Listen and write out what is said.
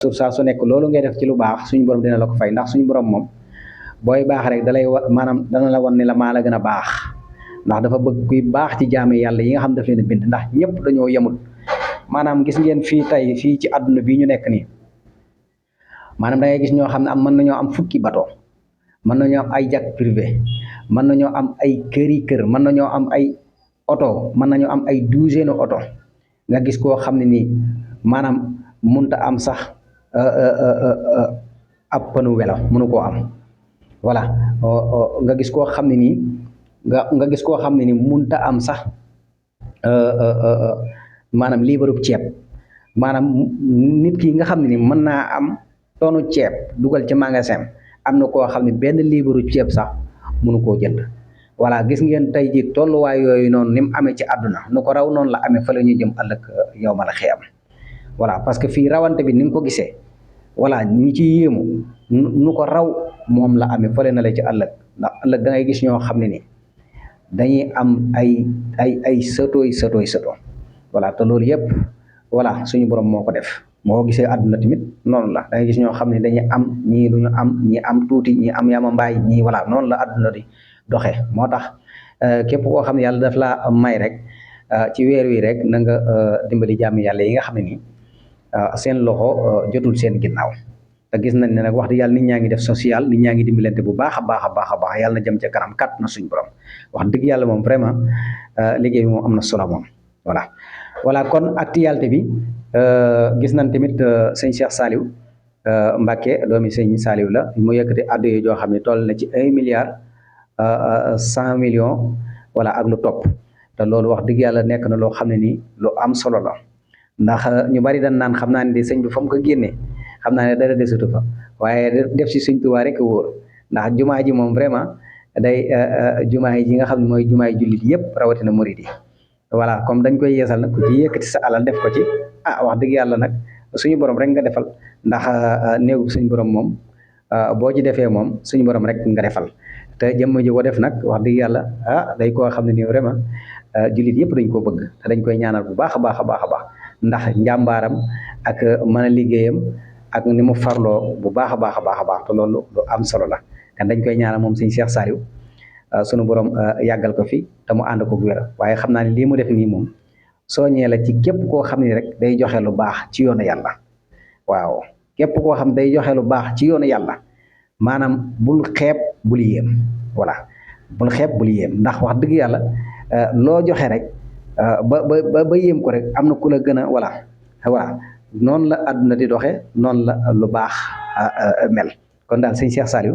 suuf saa su nekk loolu ngay def ci lu baax suñu borom dina la ko fay ndax suñu borom moom booy baax rek dalay maanaam dana la wan ne la maa la gën a baax ndax dafa bëgg kuy baax ci jaame yàlla yi nga xam daf leen a bind ndax ñëpp dañoo yemul maanaam gis ngeen fii tey fii ci àdduna bii ñu nekk nii maanaam da ngay gis ñoo xam ne mën nañoo am fukki bato mën nañoo am ay jet privé mën nañoo am ay kër mën nañoo am ay oto mën nañoo am ay douzaine oto nga gis koo xam ne nii maanaam munta am sax ab panu welo mënu koo am voilà nga gis koo xam ne nii nga gis koo xam ne ni munta am sax maanaam liibarub ceeb maanaam nit ki nga xam ne ni mën naa am tonu ceeb dugal ci magasin am na koo xam ne benn liibaru ceeb sax mënu koo jënd voilà gis ngeen tey ji tolluwaay yooyu noonu ni mu amee ci àdduna nu ko raw noonu la amee fa la ñu jëm ëllëg yow ma la xiyam voilà parce que fii rawante bi ni nga ko gisee voilà ñi ci yéemu nu ko raw moom la amee fële na la ci ëllëg ndax ëllëg da ngay gis ñoo xam ne ni dañuy am ay sëtooy voilà te loolu yëpp voilà suñu borom moo ko def moo ko gisee àdduna tamit noonu la da ngay gis ñoo xam ne dañuy am ñii duñu am ñii am tuuti ñii am yama mbaay ñii voilà noonu la àdduna di doxee moo tax képp koo xam ne yàlla daf laa may rek ci weer wi rek na nga dimbali jàmm yàlla yi nga xam ne nii seen loxo jotul seen ginnaaw te gis nañ ne nag wax dëgg yàlla nit ñaa ngi def social nit ñaa ngi dimbalante bu baax a baax a baax a baax yàlla na jëm ca kanam kat na suñ borom wax dëgg yàlla moom vraiment liggéey bi moom am na solo moom voilà kon actualité bi gis nañ tamit sëñ Cheikh Saliou Mbacké doomi sëñ Saliou la mu yëkkati addu yi joo xam ne toll na ci 1,100,000,000 voilà ak lu topp te loolu wax dëgg yàlla nekk na loo xam ne nii lu am solo la ndax ñu bari dañ naan xam naa ne di sëñ bi fa mu ko génnee xam naa ne dara desatu fa waaye def si sëñ Tuubaa rek wóor ndax jumaa ji moom vraiment day jumaa yi nga xam ne mooy jumaa yi jullit yëpp rawatina murid yi voilà comme dañ koy yeesal nag ku ci yëkkati sa alal def ko ci wax dëgg yàlla nag suñu borom rek nga defal ndax néegu suñu borom moom boo ci defee moom suñu borom rek nga defal te jëmm ji ko def nag wax dëgg yàlla day koo xam ne nii vraiment jullit yëpp dañ koo bëgg te dañ koy ñaanal bu baax a baax a baax a baax ndax njàmbaaram ak mën a liggéeyam ak ni mu farloo bu baax a baax a baax a baax te loolu lu am solo la kan dañ koy ñaanal moom sëñ Cheikh Saliou sunu borom yàggal ko fi te mu ànd ko wér waaye xam naa ne lii mu def nii moom soññee la ci képp koo xam ne rek day joxe lu baax ci yoonu yàlla waaw képp koo xam day joxe lu baax ci yoonu yàlla maanaam bul xeeb bul yéem voilà bul xeeb bul yéem ndax wax dëgg yàlla loo joxe rek ba yéem ko rek am na ku la gën a voilà noonu la àdduna di doxe noonu la lu baax mel kon daal sëñ Cheikh Saliou